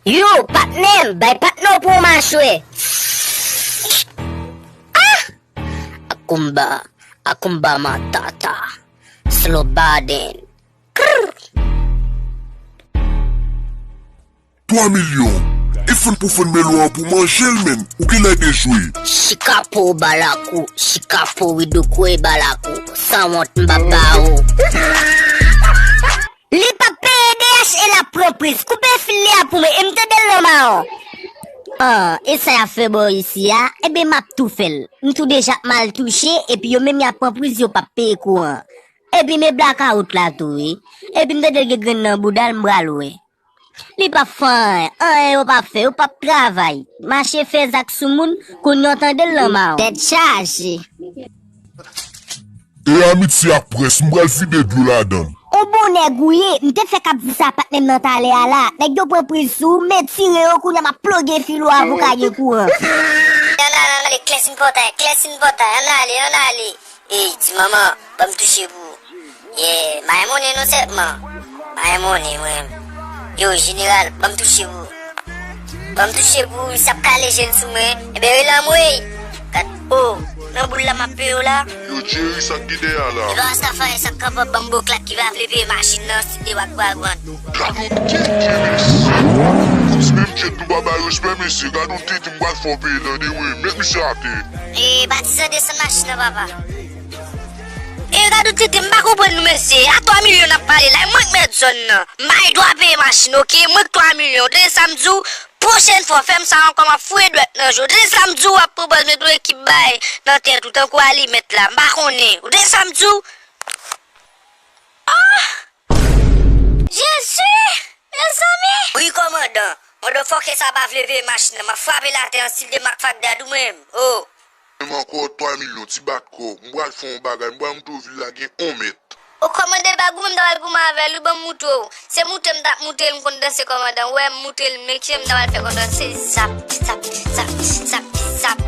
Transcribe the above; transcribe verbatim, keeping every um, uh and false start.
Yo, patnè m, bay patnè w pou w machwè. Ah! Akumba, Akumba Matata, Slow Baden. Krr! Twa milyon. E fann pou fann melo an pou manje l, menn. Ou genlè dejwe. Chikapo balakou, chikapo widokwe balakou. Sanwont m pa ba ou. Li p ap peye D H L la pran priz. Koupe fil li a pou mwen. E m tande l nan mawon. Ah, e sa y ap fè bò isi a? Ebyen, m ap tou fè l. M tou deja ap mal touche, epi yo menm y ap pran priz, yo p ap peye kouran. Epi men blakawout la tou, wi. Epi m tande l gen grenn nan bouda l, m pral wè. Li p ap fè anyen, anyen yo p ap fè, yo p ap travay. Mache fè zak sou moun, kounye a w tande l nan mawon. Tèt chaje. E Amitye ak Prens, m pral vide dlo ladan l. On bon nèg ou ye, m te fèk ap di sa patnè m nan talè a la. Nèg yo pran priz sou ou, m tire yo, kounye a m ap ploge fil ou a pou w ka gen kouran. Ann ale, ann ale, klèsin pòtay, klèsin pòtay, ann ale, ann ale. Ey, ti manman, ban m touche pou ou. Yeah, m pa gen monnen non sèlman. M pa gen monnen mwen. Yo, jeneral, ban m touche pou ou. Ban m touche pou ou, sa ap kale je n sou mwen. Ebyen, rele anmwey. Gad, o, nan boul la m ap peye w la. Yo, Jerry, sa k gen dèyè a la? E pa Rastafari, sa k kapab ban m bon klak ki pa vle peye machin nan, si de wak pral pran. Gad on tenten, mesye. Kòmsi menm Djed nou pa bay respè, mesye. Gad on tenten, m pral fè w peye, tande, wi. Met misye atè. E, patizan, desann machin nan, papa. E gad on tenten, m pa konprann nou, mesye. A twa milyon n ap pale la, e mwen k mèt zòn nan. M bay dwa peye machin, oke? Mwen k twa milyon. Ou tande sa m di w? Pwochèn fwa w fè m sa ankò, m ap foure dwèt nan je w. Ou tande sa m di w? W ap pran pòz mete yon ekip bay nan tèt ou tankou alimèt la. M pa konnen. Ou tande sa m di w? Ah! Jezi! Mezanmi! Wi, kòmandan. Motherfucker sa pa vle peye machin nan. M ap frape l atè an stil de Mac Fagdad ou menm. Oh! Menm ankò twa milyon, ti bat kò. M pral fè yon bagay. M pral montre w vil la gen yon mèt. O kòmande bag ou menm ta pral goumen avè l wi, ban m moutre w. Se moute m t ap moute l, m konn danse kòmandan. Ou wè m moute l, mesye m ta pral fè kòmandan se zap, zap, zap.